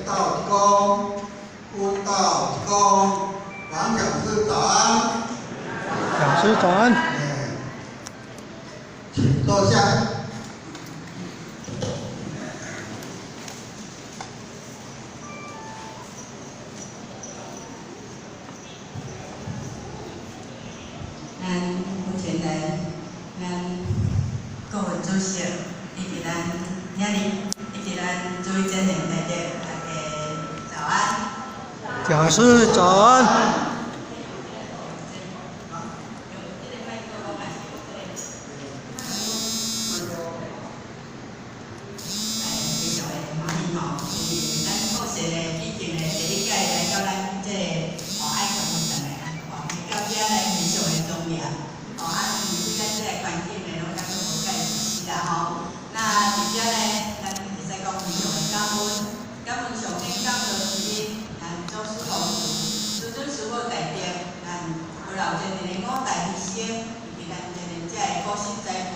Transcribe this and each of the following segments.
道公，悟道公，王讲師早安。講師早安。哎，請坐下。咱目前來，咱國會主席以及咱兄弟，以及咱諸位真賢大德，大家早安。講師早安。非常的歡喜吼，是咱國師呢，已經呢第一屆來到咱這個愛團上來，吼，到遮呢非常的莊嚴，吼，啊，對咱這個環境呢，攏感覺無介熟悉啦吼。那佇遮呢，咱會使講非常的感恩，感恩上天感恩之恩，咱祖師弘師尊師母大德，咱有老前人的五大犧牲，以及咱前人這個苦心栽培。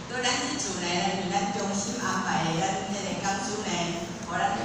對咱這次呢，是咱中心安排的咱這個講師呢，予咱有